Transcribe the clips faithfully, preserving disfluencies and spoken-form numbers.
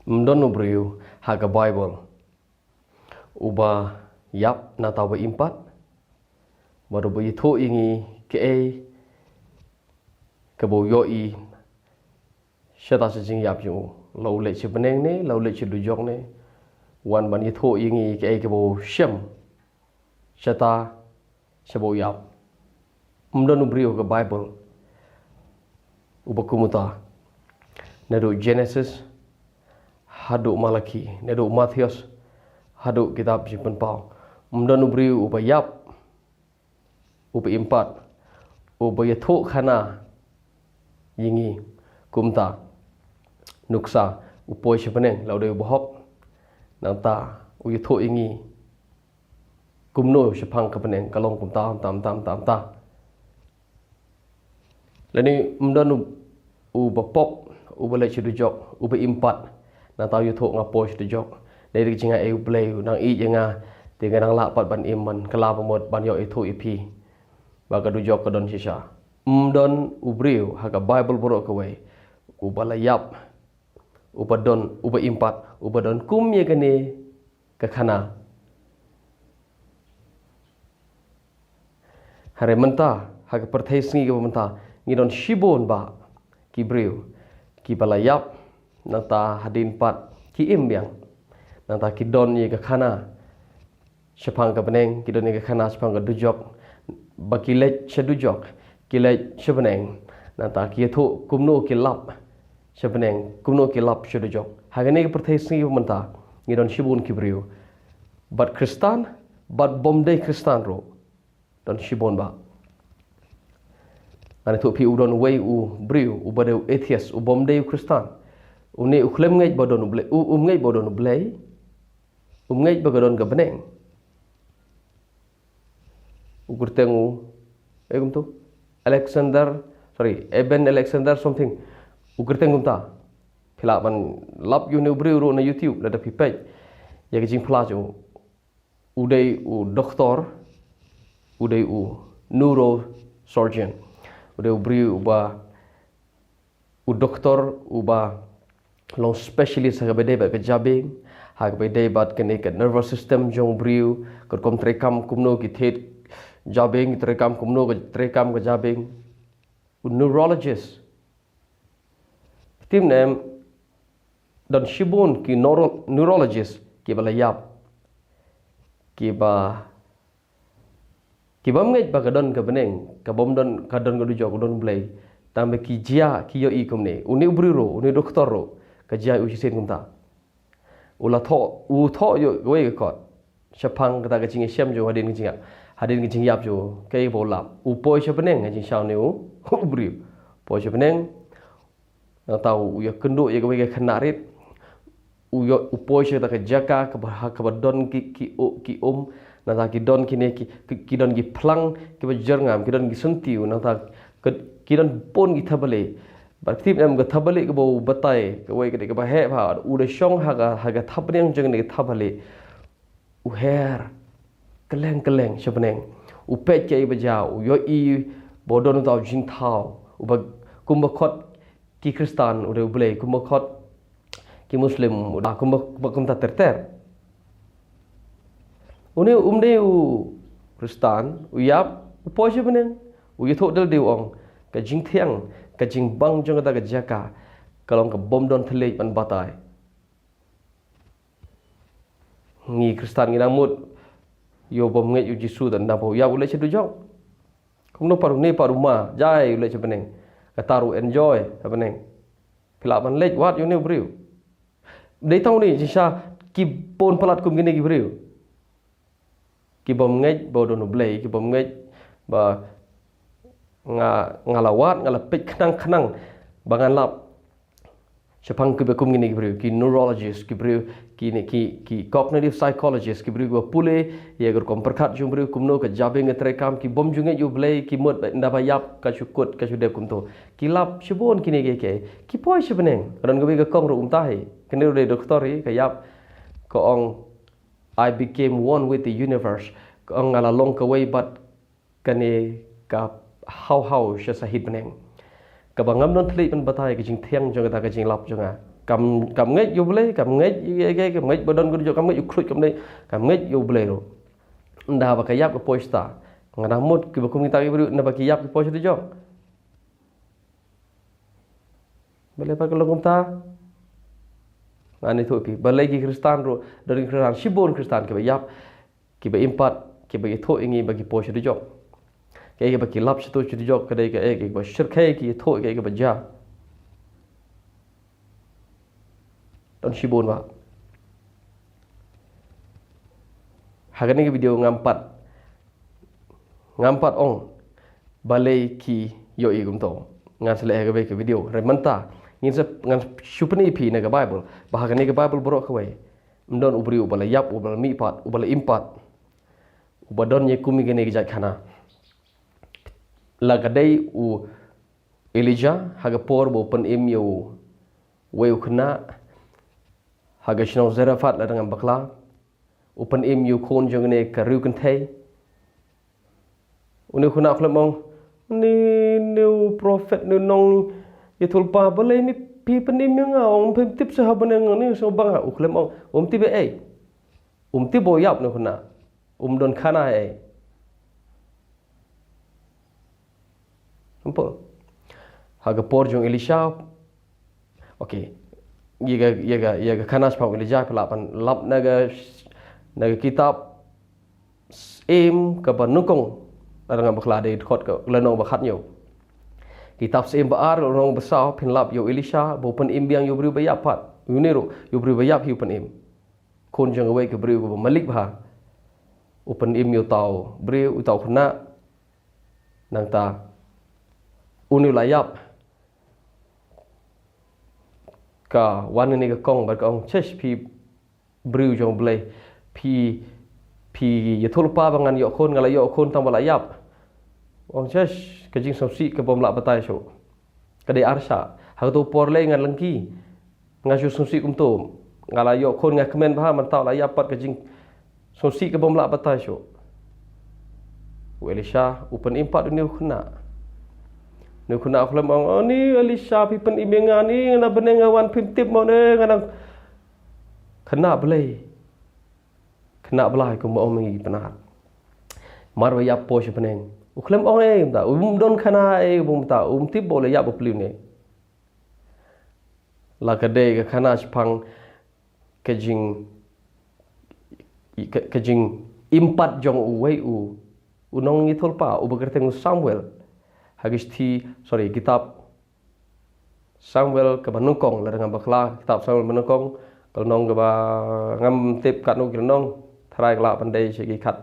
Ym don u briew ha ka Baibl uba ïap na ta ba im pat, bad uba ïathuh ïa ngi kaei kaba u ïohi sha ta sha jingïap jong u. La u leit sha bneng ne, la u leit sha dujok ne, wan ban ïathuh ïa ngi kaei kaba u shem sha ta sha ba u ïap. Ym don u briew ha ka Baibl uba kum uta. Naduh Genesis haduh Malaki, naduh Mathaios haduh kitab Jingpynpaw, ym don u briew uba ïap, uba im pat, uba ïathuh khana ïa ngi kumta. Nuksa, u poi sha bneng, la u dei uba hok, nangta u ïathuh ïa ngi kumno shaphang ka bneng ka long kumta, kumta, kumta, kumta, kumta. Lane ym don u, uba pop, uba leit sha dujok, uba im pat, nangta u ïathuh nga poi sha dujok. Dei da ka jingai U Blei u nang ïeit ïa nga, te nga nang lah pat ban im, ban kylla ba mut ban ïoh ïathuh ïa phi ba ka dujok ka don shisha. Ym don u briew ha ka Baibl baroh kawei uba la ïap, uba don, uba im pat, uba don kum ïa kane ka khana. Hynrei mynta, ha ka pyrthei sngi kaba mynta, ngi don shibun bah ki briew kiba la ïap, nangta hadien pat ki im biang. Nangta ki don ïa ka khana shaphang ka bneng, ki don ïa ka khana shaphang ka dujok, ba ki leit sha dujok, ki leit sha bneng, nangta ki ïathuh kumno ki lap sha bneng, kumno ki lap sha dujok. Ha kane ka pyrthei sngi kaba mynta, ngi don shibun ki briew, bad Khristan, bad bym dei Khristan ruh, don shibun bah. Ngan ïathuh phi, u don uwei u briew uba dei u atheist, uba ym dei u Khristan. Une u khlem ngeit ba don U Blei, u, um ngeit ba don U Blei, um ngeit ba ka don ka bneng. U kyrteng u, eh, kumto, Alexander, sorry, Eben Alexander something. U kyrteng kumta. Phi lah ban lap ïa une u briew ruh na YouTube, lada phi peit ïa ka jingphla jong u. U dei u doktor, u dei u neurosurgeon. U dei u briew uba, u doktor uba long specialist ha kaba ïadei bad ka jabieng, ha kaba ïadei bad kane ka nervous system jong u briew, ka rukom treikam kumno ki thied jabieng, ki treikam kumno ka treikam ka jabieng. U neurologist. Phi tip ne em, don shibun ki neuro-, neurologist kiba la ïap, kiba, kiba ym ngeit ba ka don ka bneng, ka bym don, ka don ka dujok, ka don Blei. Tangba ki jia, ki ïohi kumne. Une u briew ruh, une u doktor ruh, ka jia u shisien kumta. U la thoh, u thoh ïa kawei ka kot shaphang kata ka jingïashem jong u hadien ka jingïap, hadien ka jingïap jong u, kaei ba u lap. U poi sha bneng, ha jingshisha une u, u briew. Poi sha bneng, nangta u ïakynduh ïa kawei ka khynnah rit. U ïoh, u poi sha kata ka jaka kaba, ha kaba don ki, ki u-, ki um, nangta ki don kine ki, ki, ki don ki phlang kiba jyrngam, ki don ki syntiew, nangta ki, ki don bun ki thapbalieh. Bad phi tip ne em, ka thapbalieh kaba u batai, kawei ka dei kaba heh bha, u da shong ha ka, ha ka thapniang jong kane ka thapbalieh. U her kylleng kylleng sha bneng. U peit kaei ba jia, u ïohi ba don uta u jingthaw, uba kumba khot ki Khristan u dei U Blei, kumba khot ki Muslim u da kumba, kumba kumta ter ter. Une um dei u Khristan, u ïap, u poi sha bneng, u ïathuh dei u ong, ka jingthiang, ka jingbang jong kata ka jaka ka long ka bym don thylliej ban batai. Ngi Khristan ngi nang mut ïa u bym ngeit ïa u Jisu, tang ba u ïap u leit sha dujok. Kumno pat une pat u ma, jai u leit sha bneng. Kata ruh enjoy sha bneng. Phi lah ban leit wad ïa une u briew. Dei tang une, jingshisha ki bun palat kum kine ki briew. Ki bym ngeit ba don U Blei, ki bym ngeit ba nga, nga la wad, nga la peit khnang khnang ba ngan lap shaphang kiba kum kine ki briew, ki neurologist, ki briew, ki ne, ki, ki cognitive psychologist, ki briew kiba pule ïa ka rukom pyrkhat jong u briew, kumno ka jabieng ka treikam, ki bym ju ngeit ïa U Blei, ki mut ba ynda ba ïap ka shu kut, ka shu dep kumto. Ki lap shibun kine kiei kiei. Ki poi sha bneng. Ka don kawei ka kong ruh kumta hi. Kane ruh dei doktor hi, ka ïap, ka ong, "I became one with the universe." Ka ong, "Nga la long kawei bad kane ka haw haw sha sahit bneng, kaba ngam don thylliej ban batai ka jingthiang jong kata ka jinglap jong nga." Kam, kam ngeit ïa U Blei, kam ngeit ïa, ïa, ïa, kam ngeit ba don ka dujok, kam ngeit ïa U Khrist, kam ngeit, kam ngeit ïa U Blei ruh. Ynda ba ka ïap ka poi shata. Nga dang mut kiba kum kita ki briew, ynda ba ki ïap ki poi sha dujok. Balei pat ka long kumta? Ngan ïathuh ïa phi. Balei ki Khristan ruh, don ki Khristan, shibun Khristan kiba ïap, kiba im pat, kiba ïathuh ïa ngi ba ki poi sha dujok. Kaei kaba ki lap sha tu sha dujok, ka dei kaei kaba shyrkhei ki ïathuh, kaei kaba jia. Don shibun ba. Ha kane ka video ngam pat, ngam pat ong balei ki ïohi kumto. Ngan sa leh ha kawei ka video. Hynrei mynta ngin sa, ngan shu pyni ïa phi na ka Bible ba ha kane ka Bible baroh kawei, ym don u briew uba la ïap, uba la mihpat, uba la impat, uba don ïa kum ïa kane ka jait khana. La ka dei u Elijah, ha ka por ba u pynim ïa uwei u khynnah ha ka shnong Zarephath, lada ngam bakla. U pynim ïa u khun jong kane ka riewkynthei. Une u khynnah u khlem ong, ni, ni u prophet, ni u nongïathuhlypa, balei me phi pynim ïa nga, ong phim tip shuh ha bneng, ni shuh ba nga, u khlem ong, um tip ei ei. Um tip ba u ïap une u khynnah. Um don khana ei ei. Namar ha ka por jong Elisha. Okay. Ïa ka, ïa ka, ïa ka khana shaphang Elijah phi lah ban lap na ka, na ka kitab Syiem kaba nyngkong. Lada ngam bakla dei dkhot ka lynnong ba khathynñiew. Kitab Syiem ba ar, lynnong ba saw, phin lap ïa u Elisha ba u pynim biang ïa u briew ba ïap pat. Une ruh, ïa u briew ba ïap hi u pynim. Khun jong kawei ka briew kaba malik bha. U pynim ïa uta u briew, uta u khynnah. Nangta une u la ïap. Ka wan ïa kane ka kong bad ka ong, chesh phi briew jong U Blei. Phi, phi ïathuhlypa ba ngan ïoh khun, nga la ïoh khun tang ba la ïap. Ong, chesh, ka jingsngewsih ka bym lah batai shuh. Ka dei arshah. Ha kato por lei ngan lynti. Nga shu sngewsih kumto. Nga la ïoh khun nga kmen bha, mynta u la ïap pat, ka jingsngewsih ka bym lah batai shuh. U Elisha u pynim pat une u khynnah. Une u khynnah u khlem ong, oh, ni Elisha phi pynim ïa nga, ni na bneng nga wan phim tip mo ne, nga dang khynnah Blei. Khynnah Blei kumba ong ma ngi ki Pnar. Mar ba ïap poi sha bneng. U khlem ong ei kumta, um don khana ei kumta, um tip ba u la ïap bapli une. La ka dei ka khana shaphang ka jing, ka, ka jingimpat jong uwei u, u nongïathuhlypa, uba kyrteng u Samuel. Ha ka shithi, sorry, kitab Samuel kaba nyngkong, lada ngam bakla, kitab Samuel ba nyngkong, ka lynnong kaba ngam tip katno ki lynnong, tharai ka lah ban dei sha ki khat,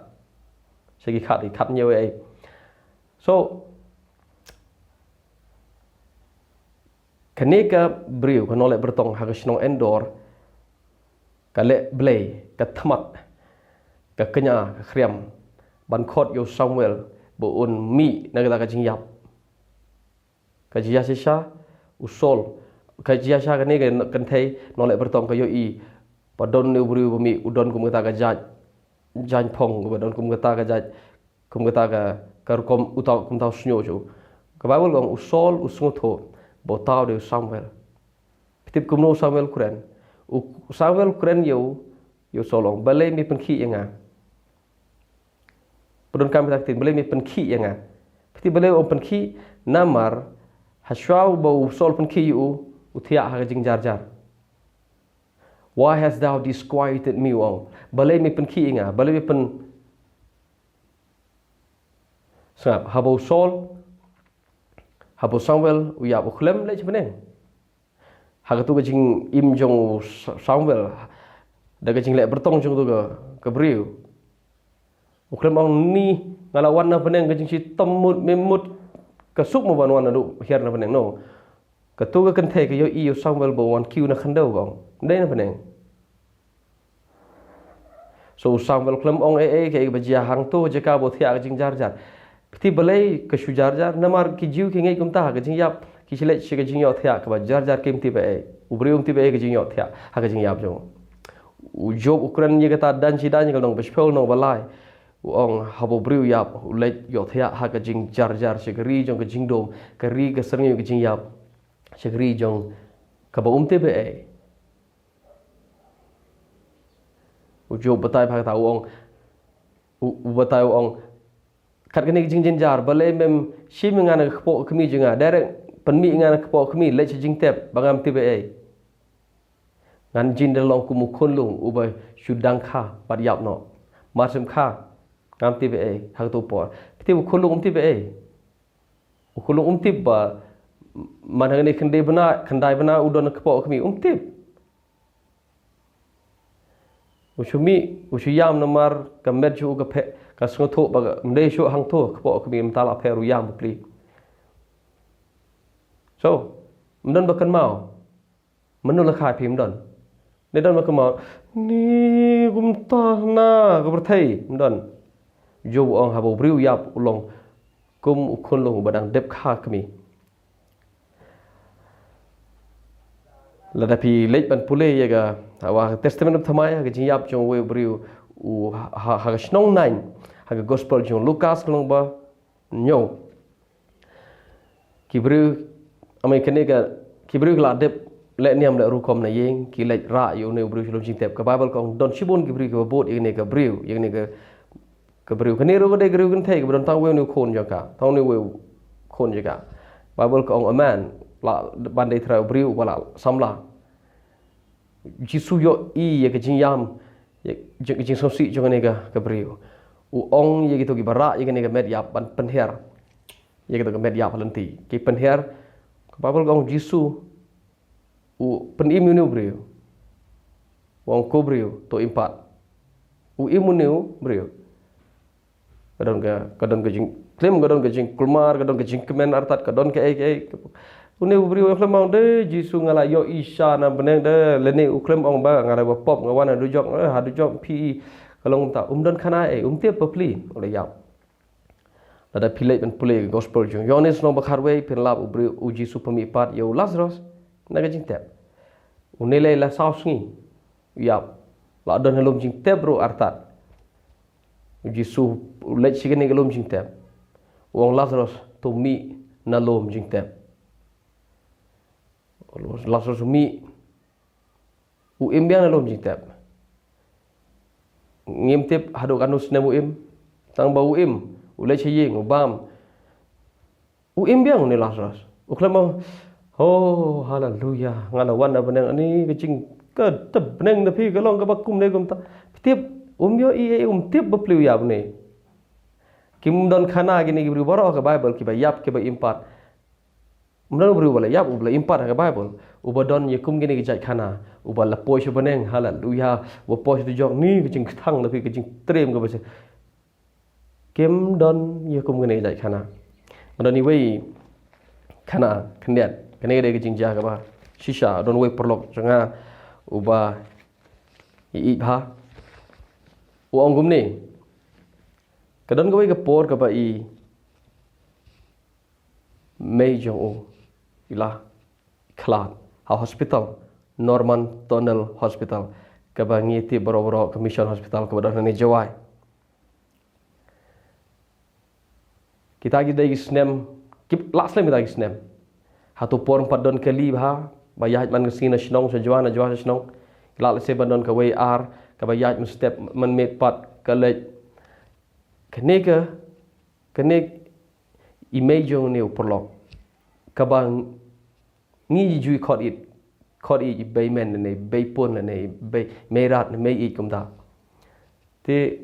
sha ki khat, ki khathynñiew ei ei. So, kane ka briew, ka nongleh byrtong ha ka shnong Endor, ka leh blei, ka thmat, ka kñia, ka khriam, ban khot ïa u Samuel ba un mih na kata ka jingïap. Ka jia shisha u Saul, ka jia shisha kane ka kynthei nongleh byrtong ka ïohi ba don une u briew ba mih, u don kum kata ka jait jaiñphong, ba don kum kata ka jait, kum kata ka, ka rukom uta, kum uta u shñiuh shuh. Ka Baibl ka ong u Saul u sngewthuh ba uta u dei u Samuel. Phi tip kumno u Samuel u kren? U Samuel u kren ïa u, ïa u Saul, ong, balei me pynkhih ïa nga? Pyndonkam kita ki ktien, balei me pynkhih ïa nga? Phi tip balei u ong pynkhih? Namar hashwa ba u Saul u pynkhih ïa u, u thiah ha ka jingjarjar. Why hast thou disquieted me, u ong? Balei me pynkhih ïa nga? Balei me pyn... Sngap, haba u Saul, haba u Samuel u ïap, u khlem leit sha bneng. Ha katu ka jingim jong u Sa-, Samuel, da ka jingleh byrtong jong utu ka, ka briew, u khlem ong ni nga la wan na bneng ka jingshitom mut me mut, ka suk mo ban wan naduh hiar na bneng, no. Katu ka kynthei ka ïohi ïa u Samuel ba u wan kiew na khyndew, ka ong, ym dei na bneng. So u Samuel u khlem ong ei ei, kaei kaba jia hangto jaka ba u thiah ka jingjarjar. Phi tip balei ka shu jarjar? Namar ki Jiw ki ngeit kumta, ha ka jingïap ki shu leit sha ka jingïohthiah kaba jarjar, kim tip ei ei. U briew um tip ei ei ka jingïohthiah ha ka jingïap jong u. U Job u kren ïa kata, dang shi dang, ka lynnong ba shiphew, lynnong ba lai. U ong haba u briew u ïap u leit ïohthiah ha ka jingjarjar, sha ka ri jong ka jingdum, ka ri ka syrngiew ka jingïap, sha ka ri jong kaba um tip ei ei. U Job batai bha kata, u ong, u, u batai u ong, kat kane ka jingjynjar, balei mem shim nga na ka kpoh kmie jong nga, direct pynmih nga na ka kpoh kmie, leit sha jingtep, ba ngam tip ei ei. Ngan jin da long kum u khunlung, uba shu dang kha, bad ïap noh. Mar shu kha, ngam tip ei ei, ha kato por. Phi tip u khunlung um tip ei ei. U khunlung um tip ba, man hangne khyndai bnai, khyndai bnai u don na ka kpoh kmie, um tip. U shu mih, u shu ïam namar ka met jong u ka pher, ka sngewthuh ba ka, ym dei shuh hangto, ka kpoh kmie mynta la pher u ïam bapli. So, ym don ba kynmaw. Mano la kha phi, ym don. Ne don ba kynmaw, ni kumta na ka pyrthei, ym don. Job u ong haba u briew u ïap u long kum u khunlung uba dang dep kha kmie. Lada phi leit ban pule ïa ka, ha, ha ka Testament of Thymmai, ha ka jingïap jong uwei u briew, u ha, ha, ha ka shnong Nain, ha ka Gospel jong u Lukas ka lynnong ba hynñiew. Ki briew, I mean, kane ka, ki briew ki la dep leh niam leh rukom na ïing, ki leit rah ïa une u briew sha lum jingtep. Ka Baibl ka ong don shibun ki briew kiba bud ïa kane ka briew, ïa kane ka, ka briew. Kane ruh ka dei ka briew kynthei kaba don tang uwei une u khun jong ka, tang une uwei u khun jong ka. Baibl ka ong a man, lah ban dei trai u briew uba la samla. Jisu ïohi ïa ka jingïam, ïa jing, jingsngewsih jong kane ka, ka briew. U ong ïa kito kiba rah ïa kane ka met ïap ban pynher ïa kito ka met ïap ha lynti. Ki pynher, ka Baibl ka ong Jisu u pynim ïa une u briew. U ong, ko briew, to im pat. U im une u briew. Ka don ka, ka don ka jingklim, ka don ka jingkulmar, ka don ka jingkmen artat, ka don kaei kaei. Une u briew u khlem ong, de Jisu, nga la ïohi shisha na bneng de, lane u khlem ong ba nga dei uba pop, nga wan ha dujok, eh, ha dujok phi, ka long kumta. Um don khana ei, um tip bapli u la ïap. Lada phi leit ban pule ka Gospel jong u Ïoannis lynnong ba khatwei, phin lap u briew, u Jisu pynmih pat ïa u Lasarus na ka jingtep. Une lei la saw sngi u ïap, la don ha lum jingtep ruh artat. U Jisu u leit sha kane ka lum jingtep. U ong, Lasarus, to mih na lum jingtep. Lasarus u mih. U im biang na lum jingtep. Ngim tip haduh katno snem u im. Tang ba u im, u leit sha ïing, u bam. U im biang une Lasarus. U khlem ong, oh, haleluya, nga la wan na bneng, ani ka jing, ka tep bneng na phi ka long kaba kumne kumta. Phi tip, um ïohi ei, um tip bapli u ïap une. Kim don khana kine ki briew baroh ka Baibl, kiba ïap, kiba im pat. Um don u briew uba la ïap, uba la im pat ha ka Baibl. Uba don ïa kum kine ki jait khana. Uba la poi sha bneng, haleluya. Uba poi sha dujok, ni ka jingkthang na phi, ka jingtriem kaba shisha. Kim don ïa kum kane ka jait khana. Nga don iwei khana khyndiat. Kane ka dei ka jingjia kaba shisha. Don uwei u paralok jong nga uba ïeit bha. U ong kumne. Ka don kawei ka por kaba i mei jong u i la khlad ha hospital, Norman Tunnel Hospital, kaba ngi tip baroh baroh ka Mission Hospital kaba don hangne Jowai. Kita ki dei ki snem, ki la slem kita ki snem. Hato por ym pat don kali bha, ba ïaid man ka sngi na shnong sha Jowai, na Jowai sha shnong. Ki la lehse ban don kawei ar, kaba ïaid mynstep mynmiet pat ka leit. Kane ka, kane i mei jong une u paralok, kaba ngi ju khot ïeit, khot ïeit i Beimen ne Beipun ne Bei, Meirad ne Meieit kumta. Te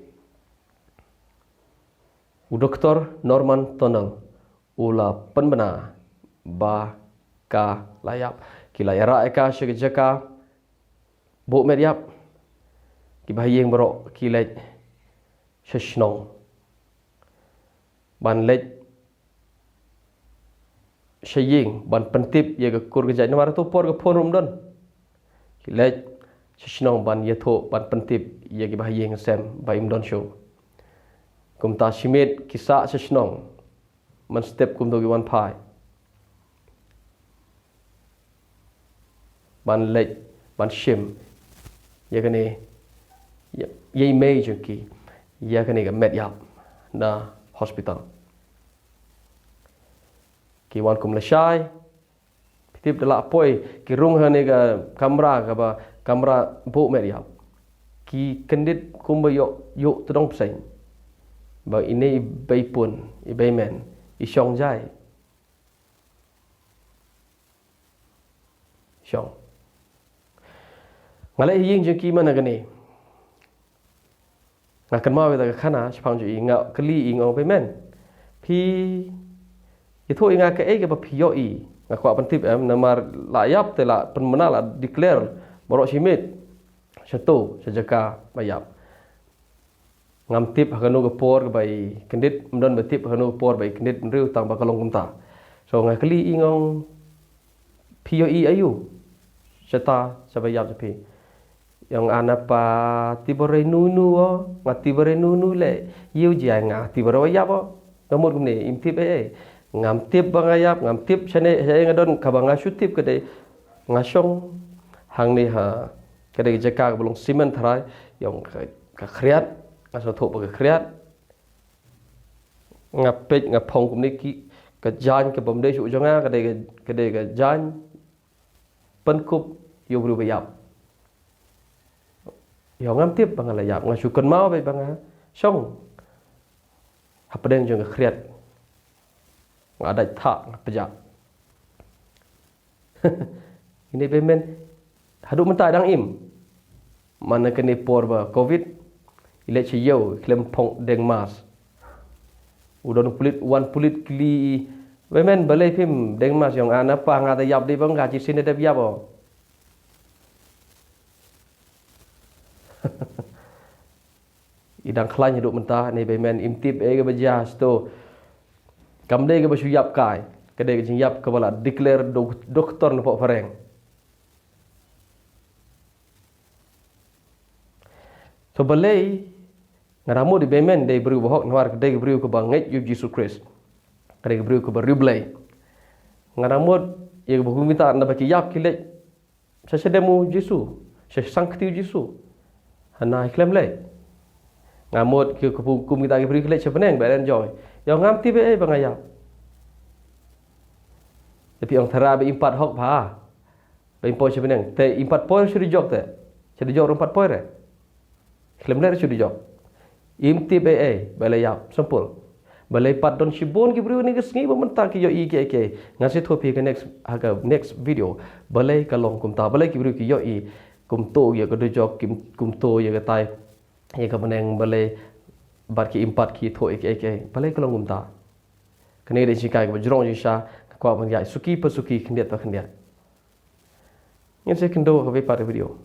u Doktor Norman Tunnel u la pynbna ba ka la ïap. Ki la ïarah ïa ka sha ka jaka buh met ïap. Kiba ha ïing baroh ki leit sha shnong. Ban leit sha ïing ban pyntip ïa ka kur ka jait, namar hato por ka phone ruh ym don. Ki leit sha shnong ban ïathuh, ban pyntip ïa kiba ha ïing sem ba im don shuh. Kumta shimet ki sah sha shnong. Mynstep kumto ki wan phai ban leit, ban shim ïa kane, ïa, ïa i mei jong ki, ïa kane ka met ïap na hospital. Ki wan kum lashai, phi tip da lah poi, ki rung ha kane ka kamra, kaba kamra buh met ïap. I kyndit kumba ïoh, ïoh tdong pseng. Ba ine i beipun, i beimen, i shong jai. Shong. Nga leh ïing jong ki man na kane. Nga kynmaw ïa ka khana shaphang jong i, nga kylli i, nga ong, beimen, phi ïathuh ïa nga kaei kaba phi ïohi? Nga kwah pyntip em, namar la ïap te la pynmynta, la declare baroh shi miet. Shato, sha jaka ba ïap. Ngam tip ha kano ka por kaba i kyndit, ym don ba tip ha kano ka por ba i kyndit bynriew, tang ba ka long kumta. So nga kylli i, nga ong, phi ïohi aïu? Shata, shaba ïap jong phi. Ïa nga, na pa tip ba rei nu nu o, nga tip ba rei nu nu leh. Ïoh jia nga tip ba rei ïap o. Ka mut kumne, im tip ei ei. Ngam tip ba nga ïap, ngam tip shane, shane nga don, kaba nga shu tip ka dei nga shong hangne ha, ka dei ka jaka kaba long cement tharai, ïa ka, ka khriat, nga sngewthuh ba ka khriat. Nga peit, nga phong kumne ki, ka jaiñ kaba ym dei shuh jong nga, ka dei ka, ka dei ka jaiñ pynkup ïa u briew ba ïap. Ïa ngam tip ba nga la ïap, nga shu kynmaw beit ba nga shong hapdeng jong ka khriat. Nga dait thah, nga pjah. Ine beimen, haduh mynta dang im. Man na kane por ba covid, i leit sha ïew, khlem phong deng mask. U don pulit, wan pulit kylli i, beimen, balei phim deng mask? Ïa nga, na pa nga da ïap dei ba nga, shisien da dep ïap o. I dang khlaiñ haduh mynta ne beimen, im tip ei kaba jia shato. Kam dei kaba shu ïap kai, ka dei ka jingïap kaba la declare do-, doktor na pok phareng. So balei, nga da mut i beimen dei briew bahok, namar ka dei ka briew kaba ngeit ïa u Jisu Khrist. Ka dei ka briew kaba riewblei. Nga da mut ïa kaba kum kita, naba ki ïap ki leit sha shadem u Jisu, sha shang kti u Jisu. Hana i khlem leit. Nga mut ki, ki kum kita ki briew ki leit sha bneng ba enjoy. Ïa ngam tip ei ba nga ïap. Te phi ong thara ba im pat hok bha, ba im poi sha bneng. Te im pat poi sha dujok te. Sha dujok ruh im pat poi re. Khlem leit sha dujok. Im tip ei ei, balei ïap, simple. Balei pat don shibun ki briew ne ka sngi ba mynta ki ïohi kiei kiei. Ngan sa ïathuh phi ka next, ha ka next video. Balei ka long kumta, balei ki briew ki ïohi kumto ïa ka dujok, kim-, kumto ïa katai, ïa ka bneng, balei bad ki im pat ki ïathuh ei ei ei. Balei ka long kumta. Kane ka dei jinghikai kaba jrong jingshisha, nga kwah ban ïaid suki pa suki, khyndiat pa khyndiat. Ngin sa ïakynduh ha kawei pat ka video.